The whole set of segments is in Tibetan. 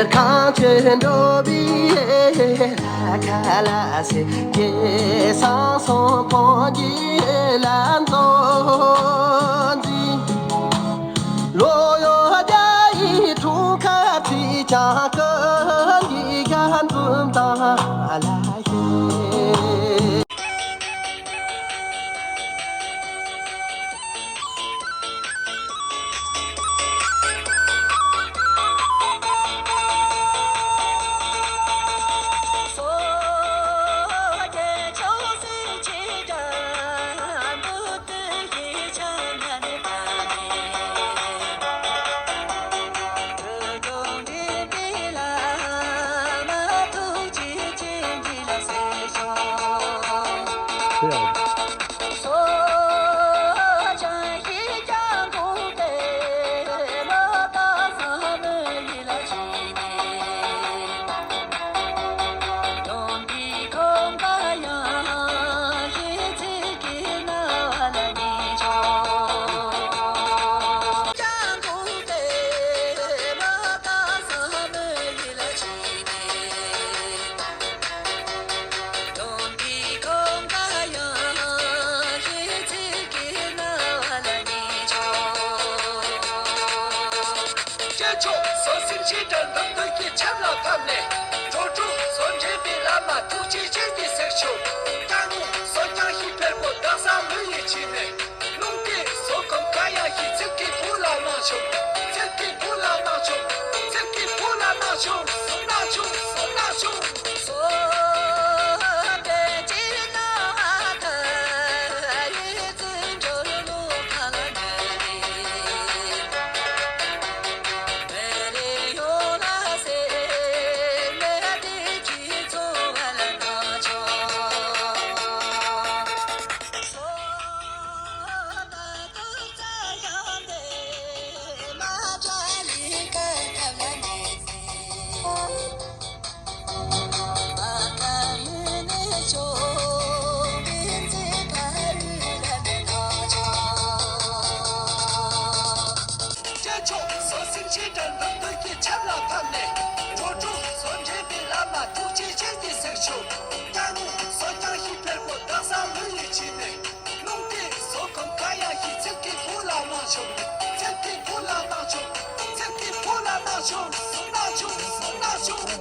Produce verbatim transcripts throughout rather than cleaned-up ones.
གངས་ཅན་འགྲོ་བའི་ལ་ཁ་ལ་སེ། སྐྱེས་སངས་སོང་ཕོ་གི་ལ་མཛོ་འཛིན། ལོ་ཡོད་རྒྱ་ཡི་འཁྲུངས་སྐར་ཕྱི་ཆང་ཀི་གི་ག་འཛུམ་དང་ལ་ཡེ། སྐྱེས་མཆོག་བཟོད་སྲན་ཆེ་དྲག་འདུམ་འདུལ་གྱི་ཆབ་ལ་ཕབ་ནས། འགྲོ་དྲུག་བཟོད་འདྲེན་པའི་བླ་མ་ཐུགས་རྗེ་ཅན་གྱི་སྲས་མཆོག་རྟ་ངོ་བཟོད་རྒྱང་ཞིག་འཕེལ་པོ་བདག་ས་མི་ཡི་ཆེད་ནས། རླུང་རྟའི་བཟོད་སྒོམ་ཀ་ཡ་ཞིག་ཚིག་གི་བུ་ལ་གནང་ཆོག་ཚིག་གི་བུ་ལ་གནང་ཆོག་ཚིག་གི་བུ་ལ་གནང་ཆོག་གནང་ཆོག་གནང་ཆོག་སྐྱེས་མཆོག་བཟོད་སྲན་ཆེ་དྲག་འདུམ་འདུལ་གྱི་ཆབ་ལ་ཕབ་ནས། འགྲོ་དྲུག་བཟོད་འདྲེན་པའི་བླ་མ་ཐུགས་རྗེ་ཅན་གྱི་སྲས་མཆོག་རྟ་ངོ་བཟོད་རྒྱང་ཞིག་འཕེལ་པོ་བདག་ས་མི་ཡི་ཆེད་ནས། རླུང་རྟའི་བཟོད་སྒོམ་ཀ་ཡ་ཞིག་ཚིག་གི་བུ་ལ་གནང་ཆོག་ཚིག་གི་བུ་ལ་གནང་ཆོག་ཚིག་གི་བུ་ལ་གནང་ཆོག་གནང་ཆོག་གནང་ཆོག་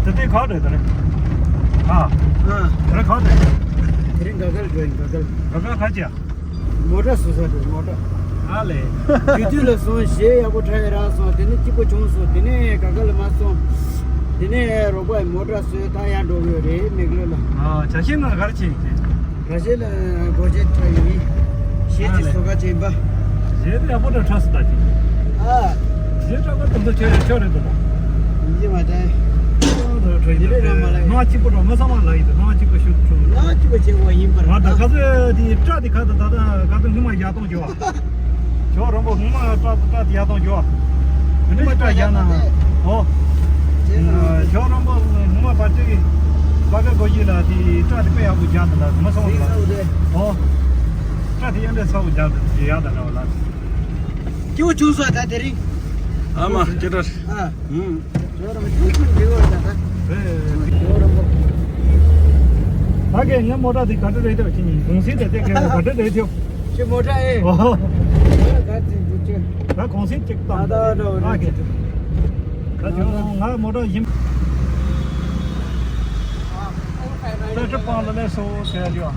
དེ་དེ་ག་རེད་ད་རེད། ཨ། ཨ། ད་རེད་ག་རེད། དེ་རིང་ག་གལ་འགྲོ་ཡིན་ག་གལ། ག་གལ་ག་ཅི་ཡ། མོ་ཊ་བཟོ་ས་འགྲོ་མོ་ཊ། ཨ་ལེ། དུས་དུས་ལ་སོང་གཞས་ཡག་པོ་འཁྲབ་ཡ་རག་སོང་། དེ་ནས་སྐྱིད་པོ་བྱུང་སོང་། དེ་ནས་ག་གལ་ལ་མ་སོང་། དེ་ནས་རོགས་པ་མོ་ཊ་བཟོས་ད་ཡར་འགྲོ་གི་ཡོད་རེད་མེག་ལོར་ལ། ཨ་ཇ་ཤེས་ན་ག་རེ་བྱེད་ཡིན་དེ། ག་ཤེད་ལ་སྒོ་འབྱེད་ཁྲ་ཡོད་ཡིན། གཞས་ཀྱི་བཟོ་ཁ་ཅན་པ། གཞས་དེ་ཡག་པོ་འདྲ་འཁྲབ་སོང་ད་ཅིག་ཨ། གཞས་འཁྲབ་ཁ་དེ་ཚོ་ཁྱོད་རེད་ཁྱོད་རེད་འདུག་ལ། ཡིན་གྱི་མ་རེད། འདི་འདྲ་རང་མ་ལ་ཡིན། ང་གཅིག་པོ་འགྲོ་མ་ཚང་མ་ལ་ཡིན་འདུག་ང་གཅིག་པོ་ཞུ་ཆུང་། ང་གཅིག་པོ་བྱེད་དགོས་ཡིན་པར་ང་ད་ད། ག་ཚོད་དེ་སྐྲ་དེ་ཁ་ད་ད་ད་ག་ཚོད་སྔོན་མ་ཡག་གཏོང་རྒྱུ་བ། ཁྱོད་རང་པོ་སྔོན་མ་སྐྲ་སྐྲ་དེ་ཡག་གཏོང་རྒྱུ་བ། སྔོན་མ་སྐྲ་རྒྱག་ན། ཨོ། ཁྱོད་རང་པོ་སྔོན་མ་བར་ཅིག་པ་ག་གོ་ཡི་ལ་དེ་སྐྲ་དེ་དཔེ་ཡག་པོ་རྒྱག་འདུག་ལ་མ་སོང་ལ། ཨོ། སྐྲ་དེ་ཡང་འདྲ་ཚ་པོ་རྒྱག་འདུག་ཡག་ད་འདྲ་བ་ལ། སྐྱིད་པོ་བྱུང་སོང་ད་དེ་རིང་། ཨ་མ་སྐྱིད་པོ། ཨ། ཧུམ། ཁྱོད་རང་ཁྱོད་ཁྱོད་འདི་བར་ད་ད། ཨེ། ཁྱོད་རང་པོ། ད་གས་ངའི་མོ་ཊ་དེ་ག་འདྲ་རེད་དེ་ཁྱེད་གུང་སེང་དེ་དེ་གས་ག་འདྲ་རེད་དེ། ཁྱེད་མོ་ཊ་ཨེ། ཨོ། ད་ག་ཚིག་འདུག་ཁྱེད། ད་གུང་སེང་གཅིག་བཏང་། ད་ད་ད་ཨ་གས། ད་ཁྱོད་ང་མོ་ཊ་ཡིན། ད་ཁྲི་པང་ལ་ལས་སོ་ཟེར་ཡ་ཡོད།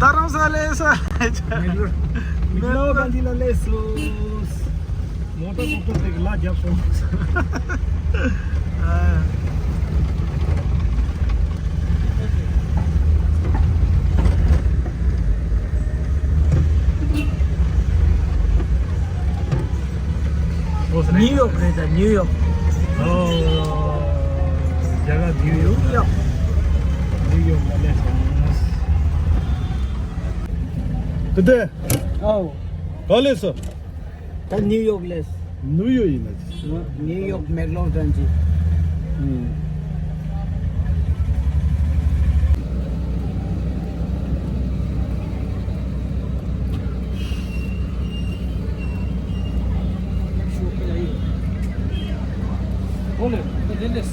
རྡ་རམ་ས་ལའི་ས། མེག་ལོར། མེག་ལོར་ག་འདི་ལ་སླེབས་སོང་། མོ་ཊ་ཐུག་ཐུག་དེ་གི་ལ་རྒྱབ་སོང་། ཨ། ནིའུ་ཡོག་རེད་ད་ནིའུ་ཡོག་ཨོ། རྒྱ་གར་ནིའུ་ཡོག་ནིའུ་ཡོག་ནིའུ་ཡོག་ལ་སླེབས་སོང་། དེ་དེ། ཨོ། ག་ལེ་སོ། ད་ནིའུ་ཡོག་ལས། ནིའུ་ཡོག་ཡིན་ན་ཅི། ནིའུ་ཡོག་མེག་ལོར་དང་ཅི། ཨུམ། ཨོ་ལེ། ད་དེ་ལས།